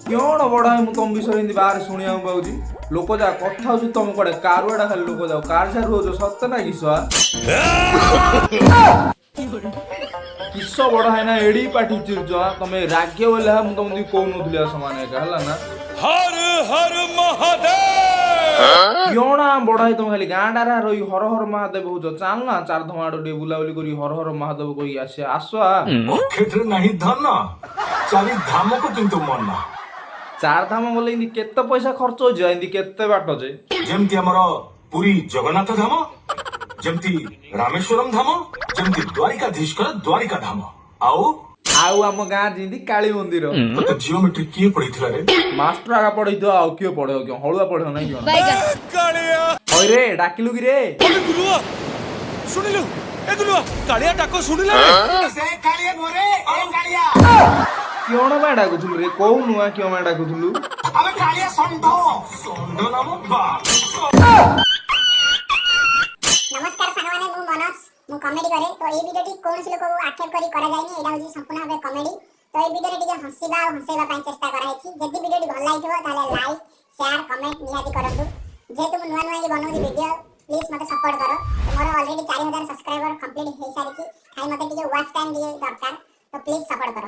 କଣ ବଡ ଭାଇ, ମୁଁ ତମ ବିଷୟରେ ଏମିତି ବାହାରେ ଶୁଣିବାକୁ ପାଉଛି। ଲୋକ ଯାହା କଥା ହଉଛି, ତମ କୁଆଡେ କାରୁଆଟା ଖାଲି ଲୋକ ଯାଉ କାର ସାରୁ ହଉଛ, ସତ ନା କିସ? କିସ ବଡ ଭାଇ ନା ଏଡି ପାଟି ଚିରୁଛ? ତମେ ରାଗ୍ୟ ବୋଲେ ମୁଁ ତମକୁ କହୁନଥିଲି ଆଉ ସମାନ ଏକା ହେଲା ନା। ହର ହର ମହାଦେବ। କଣ ବଡ ଭାଇ, ତମେ ଖାଲି ଗାଁଟାରେ ରହି ହର ହର ମହାଦେବ ହଉଛ? ଚାଲ ନା, ଚାରିଧାମ ଆଡୁ ଟିକେ ବୁଲାବୁଲି କରି ହର ହର ମହାଦେବ କହିକି ଆସିବା, ଆସ ଆ। ପକେଟରେ ନାହିଁ ଧନ, ଚାରି ଧାମକୁ କିନ୍ତୁ ମନ। ଚାରିଧାମ ଗଲେ ଏମିତି କେତେ ପଇସା ଖର୍ଚ୍ଚ ହଉଛି? ଏମିତି କେତେ ବାଟ ଯେ? ଯେମିତି ଆମର ପୁରୀ ଜଗନ୍ନାଥ ଧାମ, ଯେମିତି ରାମେଶ୍ୱରମ ଧାମ, ଯେମିତି ଦ୍ୱାରିକାଧୀଶଙ୍କର ଦ୍ୱାରିକା ଧାମ, ଆଉ ଆଉ ଆମ ଗାଁ ଯେମିତି କାଳୀ ମନ୍ଦିର। ତତେ ଜିଓମେଟ୍ରି କିଏ ପଢେଇଥିଲା ରେ? ମାଷ୍ଟର ଆଗା ପଢେଇଥିବ, ଆଉ କିଏ ପଢେଇବ? କିଏ ହଳୁଆ ପଢେଇବ ନାଇଁ କଣ? କାଳିଆ। ହଇରେ, ଡାକିଲୁ କି ରେ? ଗୁଲୁଆ, ଶୁଣିଲୁ? ଏ ଗୁଲୁଆ, କାଳିଆ ଡାକ ଶୁଣିଲା ରେ? କଣ ପାଇଁ ଡାକୁଥିଲୁ ରେ? କହୁନୁ ଆ, କିଅ ପାଇଁ ଡାକୁଥିଲୁ? ଷଣ୍ଢ ନାମ ବା। ନମସ୍କାର ସାଙ୍ଗମାନେ, ମୁଁ ମନୋଜ, ମୁଁ କମେଡି କରେ। ତ ଏଇ ଭିଡ଼ିଓଟି କୌଣସି ଲୋକକୁ ଆକ୍ଷେପ କରି କରାଯାଇନି। ଏଇଟା ହେଉଛି ସମ୍ପୂର୍ଣ୍ଣ ଭାବେ କମେଡି। ତ ଏଇ ଭିଡ଼ିଓରେ ଟିକେ ହସିବା ଆଉ ହସେଇବା ପାଇଁ ଚେଷ୍ଟା କରାହେଇଛି। ଯଦି ଭିଡ଼ିଓଟି ଭଲ ଲାଗିଥିବ, ତାହେଲେ ଲାଇକ୍, ସେୟାର, କମେଣ୍ଟ ନିହାତି କରନ୍ତୁ। ଯେହେତୁ ମୁଁ ନୂଆ ନୂଆ ହେଇକି ବନଉଛି ଭିଡ଼ିଓ, ପ୍ଲିଜ୍ ମୋତେ ସପୋର୍ଟ କର। ତ ମୋର ଅଲରେଡ଼ି 4000 ସବସ୍କ୍ରାଇବର କମ୍ପ୍ଲିଟ୍ ହେଇସାରିଛି, ଖାଲି ମୋତେ ଟିକେ ୱାଚ୍ ଟାଇମ୍ ଟିକେ ଦରକାର। ତ ପ୍ଲିଜ୍ ସପୋର୍ଟ କର।